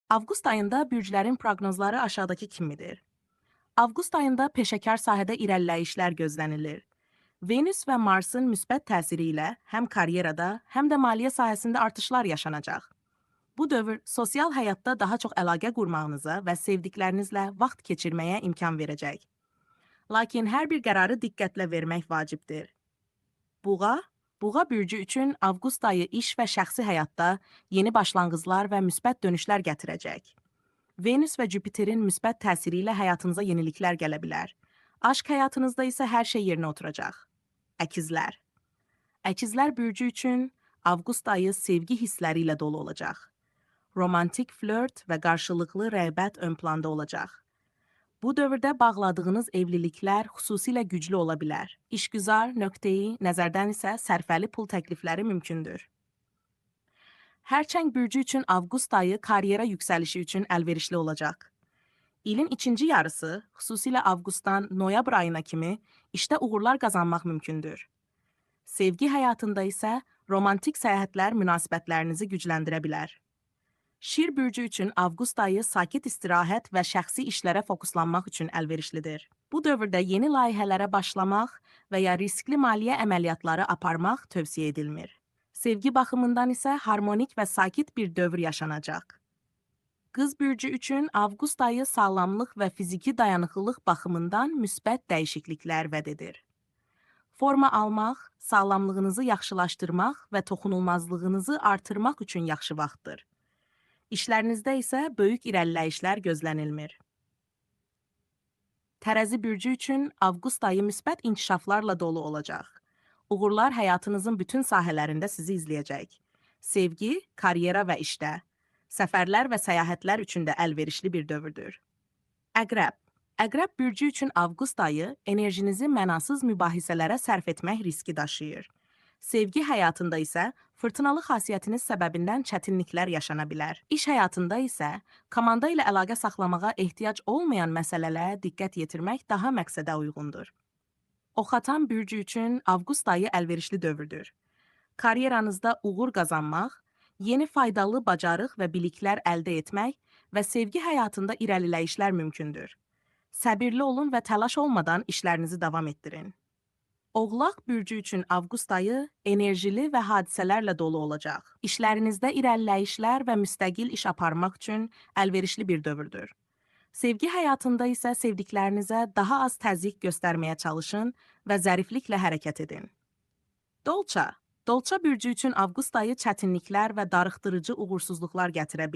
Avqust ayında bürclərin proqnozları aşağıdakı kimidir. Avqust ayında peşəkar sahədə irəliləyişlər gözlənilir. Venüs və Marsın müsbət təsiri ilə həm karyerada, həm də maliyyə sahəsində artışlar yaşanacaq. Bu dövr sosial həyatda daha çox əlaqə qurmağınıza və sevdiklərinizlə vaxt keçirməyə imkan verəcək. Lakin hər bir qərarı diqqətlə vermək vacibdir. Buğa, Buğa bürcü üçün avqust ayı iş və şəxsi həyatda yeni başlanğıclar və müsbət dönüşlər gətirəcək. Venüs və Jüpiterin müsbət təsiri ilə həyatınıza yeniliklər gələ bilər. Aşk həyatınızda isə hər şey yerinə oturacaq. Əkizlər. Əkizlər bürcü üçün avqust ayı sevgi hissləri ilə dolu olacaq. Romantik flört və qarşılıqlı rəğbət ön planda olacaq. Bu dövrdə bağladığınız evliliklər xüsusilə güclü ola bilər. İşgüzar nöqteyi nəzərdən isə sərfəli pul təklifləri mümkündür. Hərçəng bürcü üçün avqust ayı karyera yüksəlişi üçün əlverişli olacaq. İlin ikinci yarısı, xüsusilə avqustdan noyabr ayına kimi işdə uğurlar qazanmaq mümkündür. Sevgi həyatında isə romantik səyahətlər münasibətlərinizi gücləndirə bilər. Şir bürcü üçün avqust ayı sakit istirahət və şəxsi işlərə fokuslanmaq üçün əlverişlidir. Bu dövrdə yeni layihələrə başlamaq və ya riskli maliyyə əməliyyatları aparmaq tövsiyə edilmir. Sevgi baxımından isə harmonik və sakit bir dövr yaşanacaq. Qız bürcü üçün avqust ayı sağlamlıq və fiziki dayanıqlılıq baxımından müsbət dəyişikliklər vəd edir. Forma almaq, sağlamlığınızı yaxşılaşdırmaq və toxunulmazlığınızı artırmaq üçün yaxşı vaxtdır. İşlərinizdə isə böyük irəliləyişlər gözlənilmir. Tərəzi bürcü üçün avqust ayı müsbət inkişaflarla dolu olacaq. Uğurlar həyatınızın bütün sahələrində sizi izləyəcək. Sevgi, karyera və işdə, səfərlər və səyahətlər üçün də əlverişli bir dövrdür. Əqrəb. Əqrəb bürcü üçün avqust ayı enerjinizi mənasız mübahisələrə sərf etmək riski daşıyır. Sevgi həyatında isə fırtınalı xasiyyətiniz səbəbindən çətinliklər yaşana bilər. İş həyatında isə komanda ilə əlaqə saxlamağa ehtiyac olmayan məsələlərə diqqət yetirmək daha məqsədə uyğundur. Oxatan bürcü üçün avqust ayı əlverişli dövrdür. Karyeranızda uğur qazanmaq, yeni faydalı bacarıq və biliklər əldə etmək və sevgi həyatında irəliləyişlər mümkündür. Səbirli olun və təlaş olmadan işlərinizi davam etdirin. Oğlaq bürcü üçün avqust ayı enerjili və hadisələrlə dolu olacaq. İşlərinizdə irəliləyişlər və müstəqil iş aparmaq üçün əlverişli bir dövrdür. Sevgi həyatında isə sevdiklərinizə daha az təzyiq göstərməyə çalışın və zərifliklə hərəkət edin. Dolça. Dolça bürcü üçün avqust ayı çətinliklər və darıxdırıcı uğursuzluqlar gətirə bilər.